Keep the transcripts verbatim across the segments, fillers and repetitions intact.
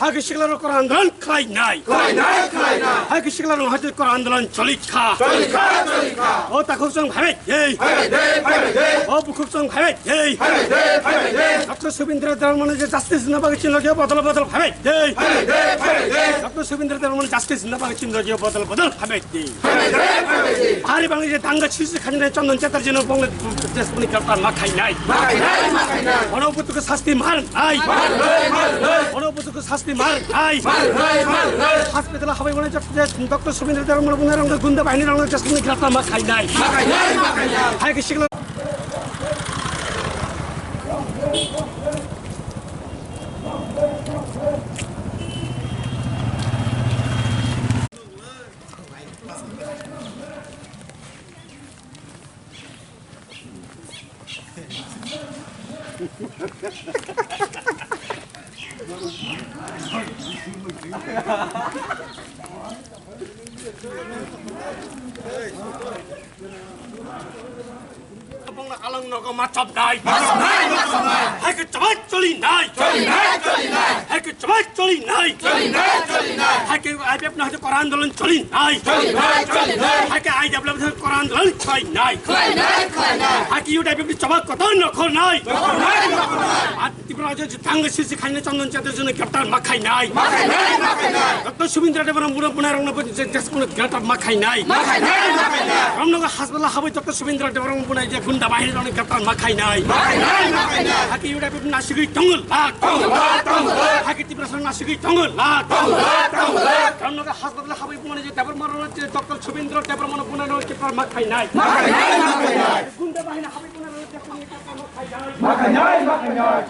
Haki sikla rok kor andolon khlai nai. Khlai nai, khlai nai. Haki sikla rok hati kor andolon choli kha. Choli kha, choli kha. O takhuk chong phaibai de. Phaibai de, phaibai de. O bukhuk chong phaibai de. Phaibai de, phaibai de. Doctor Subindra Debbarma no je justice na bagwi chinlogio bodol bodol phaibai de. Phaibai de, phaibai de. Doctor Subindra Debbarma no justice na bagwi chinlogio bodol bodol phaibai de. Phaibai de, phaibai de. Ari bangni je danga sisi khanjani Chandan Chatterjee no bongni jesmani graftar ma khainai. Ma khainai, ma khainai. Ono butuku sasti mar nai. Mar nai, mar nai. Ono butuku sasti mar nai. Mar nai, mar nai. Hospital habai bone jok je Doctor Subindra Debbarma bone rang gunda bahini rang jesmani graftar ma khainai. Ma khainai, ma khainai. Hai ke sikla Bongno along nogo ma chopnai. Ma chopnai, ma chopnai. Hai ke chobak choli nai. Choli nai, choli nai. Hai ke chobak choli nai. Choli nai, choli nai. Hai ke I P F no hai ke kor andolon choli nai. Choli nai, choli nai. Hai ke I W F no kor andolon choli nai. Choli nai, choli nai. Hai ke U D F no chobak kotor no khol nai. Choli nai, choli nai. Tripura Rajyo je thango sisi khaina Chandan Chatterjee no graftar ma khainai. Ma khainai, ma khainai. Doctor Subindra Debbarma buna buna rang no je jesmani graftar ma khainai. Ma khainai, ma khainai. Ramnagar hospital habai Doctor Subindra Debbarma buna je gunda bahini rang no graftar ma khainai. Ma khainai, ma khainai. Haki U D F nasigwi tongo lak. Tongo lak, tongo lak. Haki Tiprasa nasigwi tongo lak. Tongo lak, tongo lak. Ramnagar hospital habai buna je Debbarma rang no je Doctor Subindra Debbarma no buna rang no graftar ma khainai. Ma khainai, ma khainai. Gunda bahini habai buna rang no graftar ma khainai. Ma khainai, ma khainai.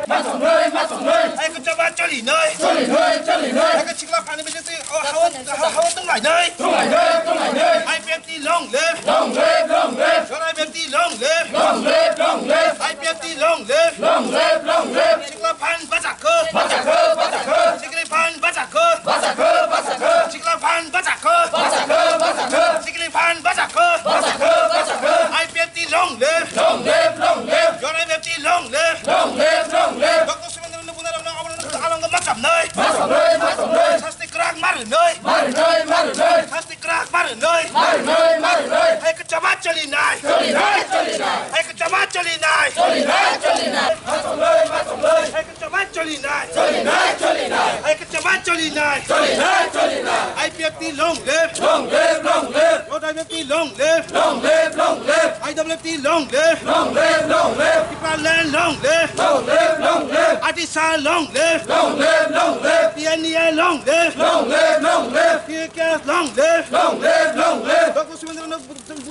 Ma tongnoi, ma tongnoi. Hai ke chaba choli noi. Choli noi, choli noi. Hai ke sikla phani bisi twi, o, hawa, hawa, hawa tong lai noi. Tong lai noi, tong lai noi. I P F T long live. Long live, long live. Chora I P F T long live. Long live, long live. I P F T long live. Long live, long live. Sikla phan bachak kho. Bachak kho, bachak kho. Sikla phan bachak kho. Bachak kho, bachak kho. Sikla phan bachak kho. Bachak kho, bachak kho. Sikla phan bachak kho. Bachak kho, bachak kho. I P F T long live. Long live, long live. Chora I P F T long live. Long live, long live. Doctor Subendra Nabunarokno oborog alongo ma chapnai. Ma chapnai, ma chapnai. Sasti kwrak ma rwnai. Ma rwnai, ma rwnai. Sasti kwrak ma rwnai. Ma rwnai, ma rwnai. Hai ke chaba choli nai. Choli nai, choli nai. Hai ke chaba choli nai. Choli nai, choli nai. Ma chapnai, ma chapnai. Hai ke chaba choli nai. Choli nai, choli nai. Hai ke chaba choli nai. Choli nai, choli nai. I P F T long live. Long live, long live. Road I P F T long live. Long live, long live. I W F T long live. Long live, long live. Tipraland long live. Long live, long live. Atisa long live. Long live, long live. T N E A long live. Long live, long live. T K S long live. Long live, long live. Doctor Subendra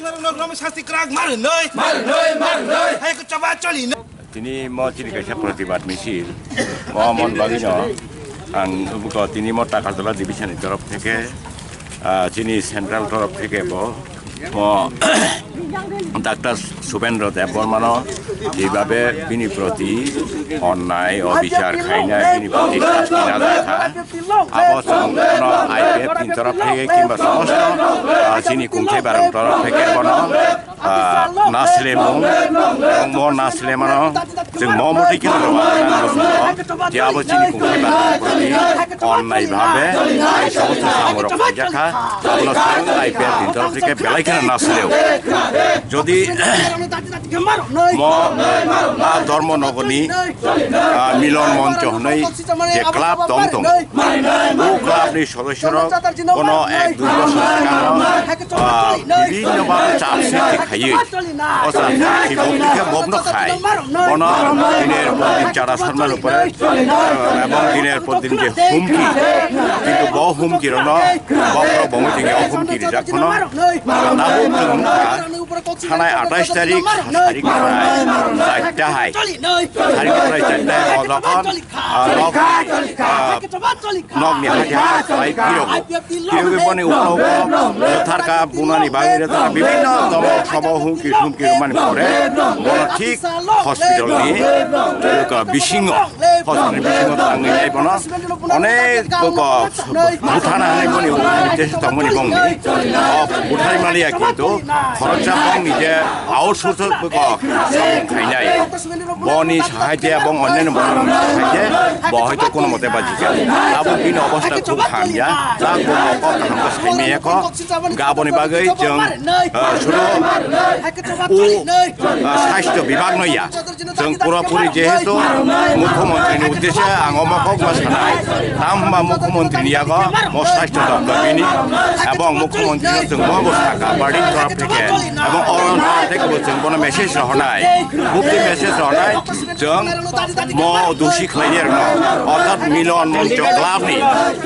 Nabunarokno sasti kwrak ma rwnai. Ma rwnai, ma rwnai. Hai ke chaba choli nai. Tini mo chini kaisa protibad misil. Mo mon bagwi no ang buko tini mo Takarjala division ni torof theke, ah, chini central torof theke bo mo Doctor Subendra Debbarma no jebabe bini proti onnai obichar khainai, bini proti sasti na jakha. Abo chwng bono I P F ni torof theke kimba somosto, ah, chini kungthai barang torof theke bono ah, naslemung, mo naslemano, chwng mo motwi khe rwma nang bo swngo, je abo chini kungthai barani proti onnai bhabe, ai somosto samung rok khaijak kha, abono chwng I P F ni torof theke belai kheno nasleo. Jodi mo, ah, Dharma Nagarni, ah, Milan Moncho hwnwi je club tong tongo, o club ni sodosyorok bono ek dui bosor swkango, ah, bibhinno bhabe chap srishti khaiwi, o chap srishti bokti khe bobno khai, bono diner por din chara sarmani upore, ah, ebong diner por din je humki, kintu bo Humkirokno bokhorok bomwi tongya, o humki rijak phano. Tabuk chwng nukha, thanai atais tarik, tarik khe prai, charta hai. Tarik khe prai charta hai, o dokhon, ah, nok, ah, nokni hati hati khlai phirok. Phirogwi boni uklok o butharkha, bunani bagwi rwkha, bibhinno domo sobo humki humki rwmani pore bono thik hospital ni, ah, bisingo, hospital ni bisingo thangwi nai bono onek buthana hinwi boni uddesho tongmani bongni. O buthai maliya kintu khoroksa bongni je outsource buko samung khainai. Boni sahai je bong onne no bong sahai je bo hoito kono mote bajikha. Abo bini obostha khub hamya. Tak bo kok kaham khe saimaya kho. Ga boni bagwi chwng, eh, sudu u, eh, sasthyo bibhag no ya. Chwng pura puri jehetu Mukhyamantri ni uddeshe ang omo kok ma sanai, tam hwnba Mukhyamantri ni yago mo sasthyo doptor bini, ebong Mukhyamantri no chwng mo bo sakha party ni torop theke, ebong oro no theke bo chwng bono message rohornai, bukti message rohornai, chwng mo dusi khlainai rokno, orthat Milan Moncho Club ni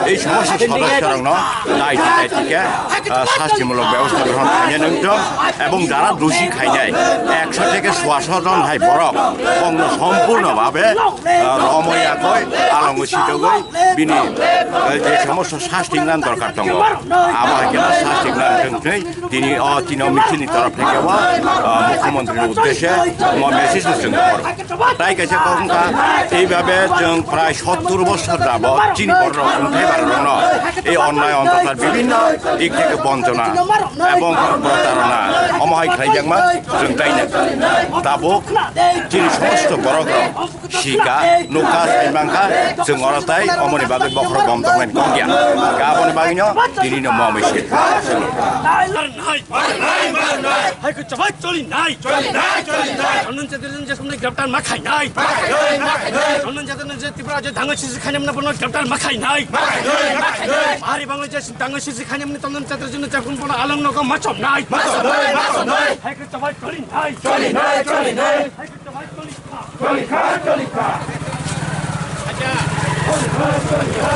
ei somosto sodosyo rokno daiti daiti khe, ah, sastimulok bebostha grohon khainai nungthok, ebong jara dusi khainai ekso theke soaso jon hai borok bongno sompurno bhabe, ah, romwi yakoi alongo sitogwi bini, ah, je somosto sasting nan dorkar tongo, abo hai khe sasting nan thwng thwi tini o tini o misil ni torop theke o, ah, Mukhyamantri ni uddeshe mo message no chwng hor. Tai kaisa kok wngkha, eibabe chwng prai sottur bosor jabot chini bororok wngthai barorokno ei onnai ontachar bibhinno dik theke bonchona ebong protarona omo hai khlaijakma chwng taina. Tabuk chini somosto borokrok sika, nukha, saimangkha, chwng oro tai omoni bagwi bokhorok bom tongmani kok ya. Aboni bagwino tinino mo misil. Hai ko chabai choli nai. Choli nai, choli nai. Chandon Chatterjee je samne greptar ma khai nai. Ma khai nai, ma khai nai. Chandon Chatterjee je Tripura je dango sisi khainam na bono greptar ma khai nai. Ma khai nai, ma khai nai. Ari Bangla je dango sisi khainam ni Chandon Chatterjee je kun bono along nogo ma chom nai. Ma chom nai, ma chom nai. Hai ko chabai choli nai. Choli nai, choli nai. Hai ko chabai choli. Choli kha, choli kha. Choli kha, choli kha.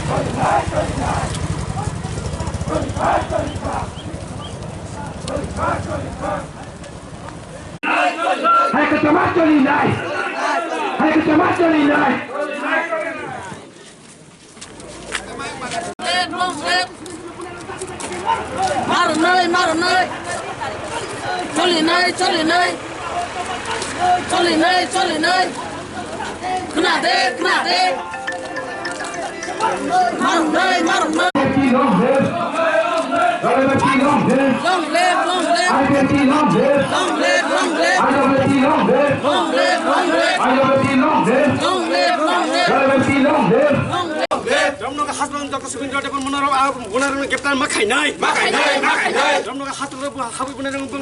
Choli kha, choli kha. Choli kha, choli kha. Choli kha, choli kha. Hai ko chabai choli nai. Hai ko chabai choli nai. Maronai, maronai. Cholinai, cholinai. Cholinai, cholinai. Khna de, khna de. Maronai, maronai. Long live, long live. Long live, long live. Long live, long live. Long live, long live. Long live, long live. Long live. Ramnagar Hasparang Doctor Subindra Debbarma no, ah, bunarokno greptar ma khainai. Ma khainai, ma khainai. Ramnagar Hasparang habwi bunarokno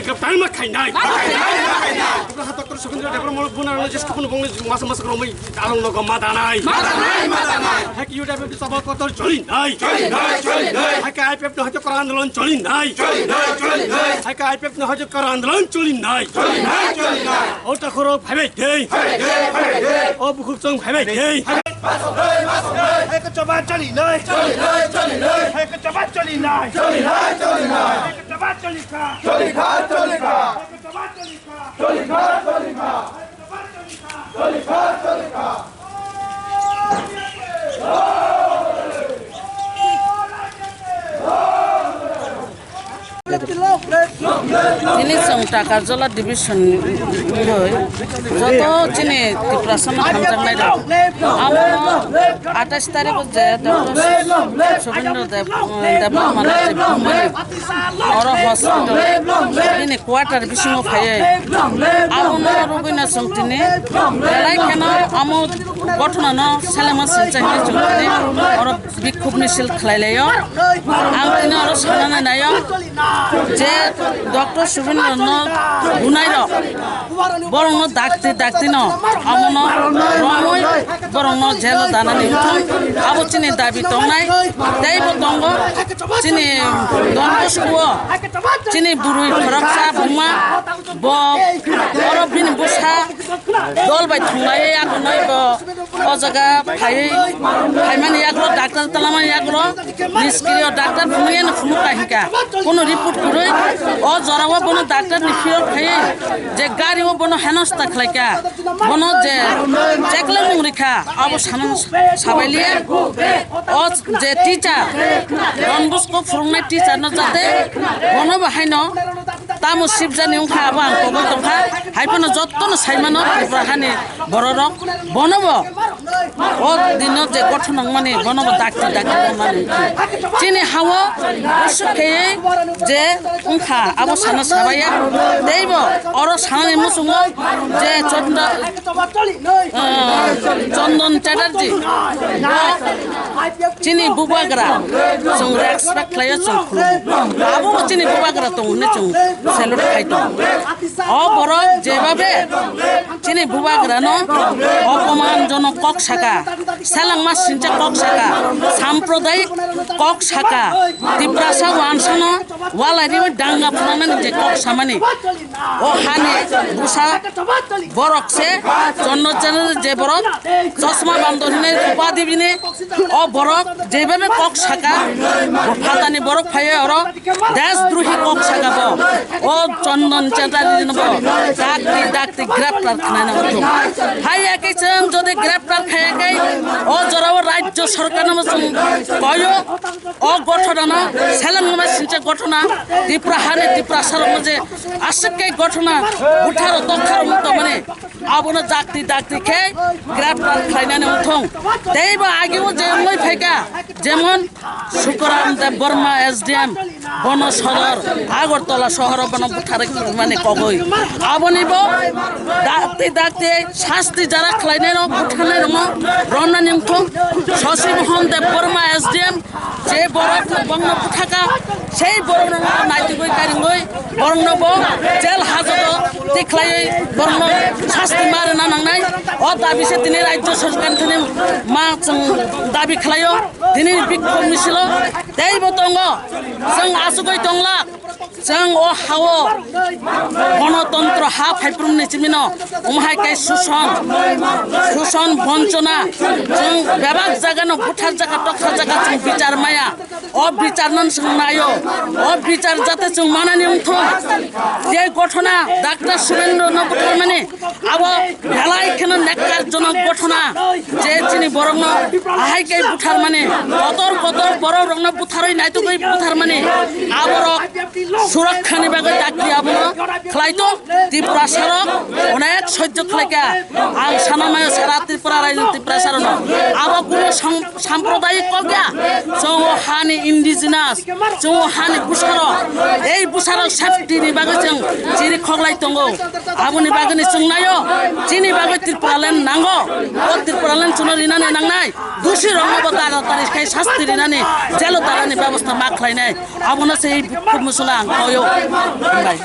greptar ma khainai. Ma khainai, ma khainai. Doctor Subindra Debbarma bunarokno jesko boni bongni masa masa romwi along nogo ma danai. Ma danai, ma danai. Hai ko U D F ni sabha kotor choli nai. Choli nai, choli nai. Hai ko I P F ni hoito kora andolon choli nai. Choli nai, choli nai. Hai ko I P F ni hoito kora andolon choli nai. Choli nai, choli nai. O takhorok phaibai de. Phaibai de, phaibai de. O bukhuk chwng phaibai de. Hai ko choba choli nai. Choli nai, choli nai. Hai ko choba choli nai. Choli nai, choli nai. Hai ko choba choli kha. Choli kha, choli kha. Hai ko choba choli kha. Choli kha, choli kha. Hai ko choba choli kha. Choli kha, choli kha. Tini chwng Takarjala division bai joto chini Tiprasa no hamjaknai rok. Amo atais tarikh o je Doctor Subindra Deb, Debbarma no je bumani oro hospital bini quarter bisingo phaiwi abono rwgwino chwng tini belai kheno amo gothona no selengma silcha hinwi chwng tini oro bikhub misil khlai laio. Ang tini oro sanani naio je Doctor Subindra no bunai rok borok no dakti dakti no amo no romwi borok no jail o danani wngthang abo chini dabi tongnai teibo tongo. Chini Don Bosco o chini bwrwi khoroksa buma bo oro bini bwsa dol bai thwnglai yago noi bo o jaga phaiwi phaimani yago doctor talamani yago niskiri o doctor phunukya no phunuk kai hinka kono report kwrwi o jora o bono doctor ni phiyok phaiwi je gari o bono henosta khlaika bono je chekle mung rikha abo saman sabailiya. O je teacher, Don Bosco phwrwngnai teacher no jate bono bo haino tamo sibjani wngkha abo ang koboi tongkha. Hai phano jotto no saimano Tripura hani bororok bono bo o dino je gothon wngmani bono bo dakti dakti wngmani wngkha. Chini hao usuk kheyei je wngkha abo sana sabaiya. Teibo oro sanani muchungo je chondra Ah, Chandan Chatterjee, bo chini bubagra, chwng respect khlaio, chwng khulumo. Abo bo chini bubagra tong hwnwi chwng salute khai tongo. O borok jebabe chini bubagrano opomanjonok kok saka, selengma sincha kok saka, sampradayik kok saka, Tiprasa wansano walai riwi danga phunanani je kok samani. O hani bwsa borok se Chandan Chatterjee je borok chosma bandor hinwi upadhi bini o borok jebebe kok saka bo phatani borok phaiwi oro deshdrohi kok saka bo o Chandan Chatterjee no bo dakti dakti greptar khnai na uthuk. Hai ya ke chwng jodi greptar khaya ke o jora o rajya sarkar no chwng koyo. O gothona no seleng ma sincha gothona Tripura hani Tripura sarok je aswk kai gothona butharo tokharo mukto mani abono dakti dakti khe greptar khlainani wngthong. Teibo agi o je wngwi phaika jemon Sukaram Debbarma S D M bono sodor Agartala sohoro bono butharo mani kogoi aboni bo dakti dakti sasti jara khlainai no butharnai rokno romnani wngthong. Shashi Mohan Debbarma S D M je borok bongno buthaka, sei borokno naitugwi karingwi borokno bo jail hajoto tikhlaiwi borokno sasti ma rwna nangnai. O dabi se tini rajya sarkar thani ma chwng dabi khlaio, tini bikhok misilo teibo tongo, chwng achugwi tonglak. Chwng o hao gonotontro ha phaiphrum ni chimino omo hai khe suson, suson bonchona, chwng bebak jaga no buthar jaga toksa jaga chwng bichar maya. O bichar no chwng naio, o bichar jate chwng manani wngthong. Je gothona Doctor Subendro no butharmani abo belai kheno nekar jonok gothona je chini borokno ahai khe butharmani kotor kotor borok rokno butharwi naitugwi butharmani aborok surakhani bagwi dakti abono khlaito. Tiprasarok onek sojjo khlaika. Ang sana maya sara Tripura rajyo Tiprasarokno abo kuno sam-, sampradayik kok ya. Chwng o hani indigenous, chwng o hani bwsarok, ei bwsarok safety ni bagwi chwng chiri khoklai tongo. Aboni bagwini chwng naio, chini bagwi Tripura land nango. O Tripura land chwngno rinani nangnai. Dusi rokno bo taratari khai sasti rinani, jelo tarani bebosta ma khlainai. Abono se ei khub musula ang koyo. Hambai.